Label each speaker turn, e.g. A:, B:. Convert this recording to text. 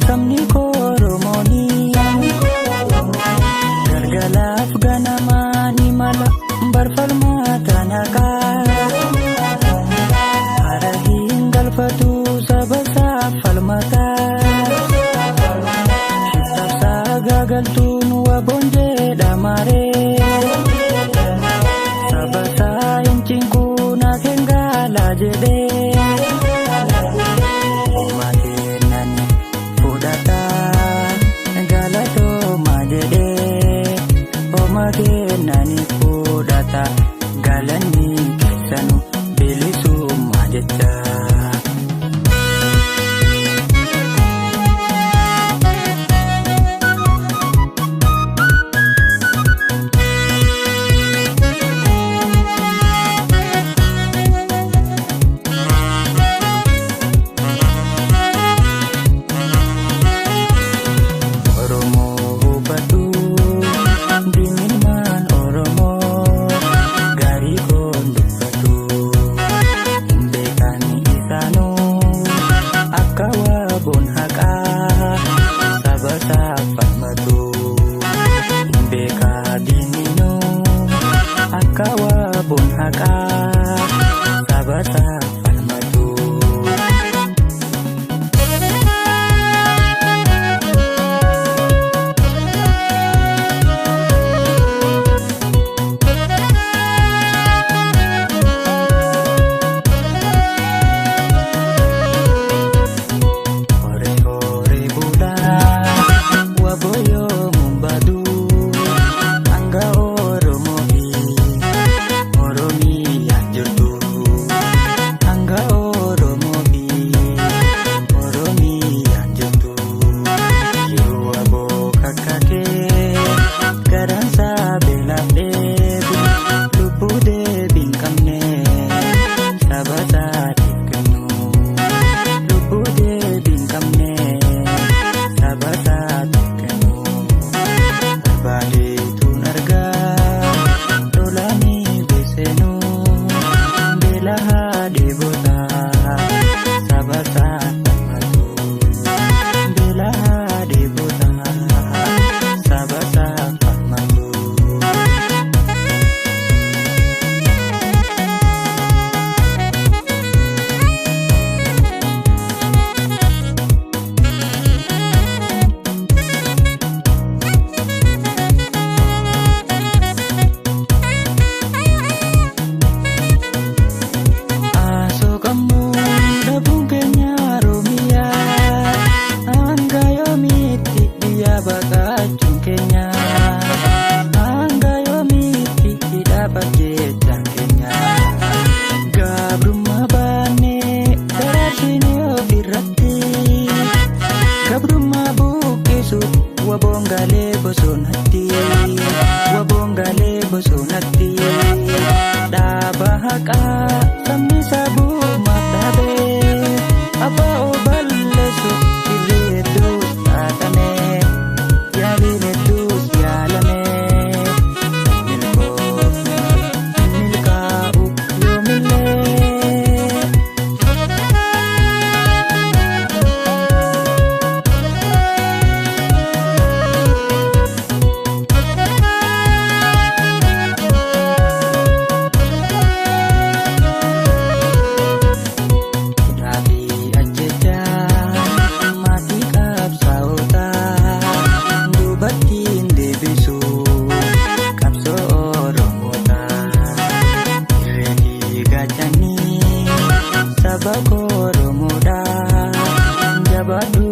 A: Sabni koo Oromooni. Galgalaaf ganamaa ni mala barfalmaa tanaqaa. Hara hin galfatu saba isaaf falmataa. Shiftaaf sagaagaltuun waboon jedhamaree. Saba isaa hin cinquu naaf hin gaala jedhee. Homaa kennan fudhataa galatooma jedhee. Homaa kennan fudhata galanni keessanu bilisummaa jecha. Oromoo hubadhu diinilmaan Oromoo gaarii koon dubbatu hin beekan isaanuu akka waboon haqaa saba isaaf falmatu hin beekaa diininuu akka waboon haqaa saba isaaf falmatu. Hore hore bulaa waboyoo mumbadu hanga Oromoo fi Oromiyaan jirtu hanga Oromoo fi Oromiyaan jirtu yeroo waboo kakkatee garansaa beelaaf dheebu lubbuu deebii hin qabne saba isaatiif kennu. Lubbuu deebii hin qabne saba isaatiif kennu. Barbaadeetuun argaa lolaanii beesenuu beela haadheebotaa saba isaaf falmatu. Beela haadheebotaa saba isaaf falmatu. Asoo qabnu dhabuun keenya Oromiyaa hanga yoomiitti biyya baqachuun keenya hanga yoomiitti hidhaa jechaan keenya gabrummaa baannee daraarsinee ofirratti gabrummaa buqqisu waboon galee bosonatti waboon galee bosonatti dhaaba haqaa sabni sabumaaf dhaabee abbaa balleessu shirri hedduus xaaxame yaaliin hedduus yaalame milkoofne milkaa'u yoomillee. Hidhaafi ajjechaa maatii qabsaa'otaa dubartiin deebisu qabsoo Oromootaa. Irree fi gaachanni saba koo Oromoodhaa jabaadhu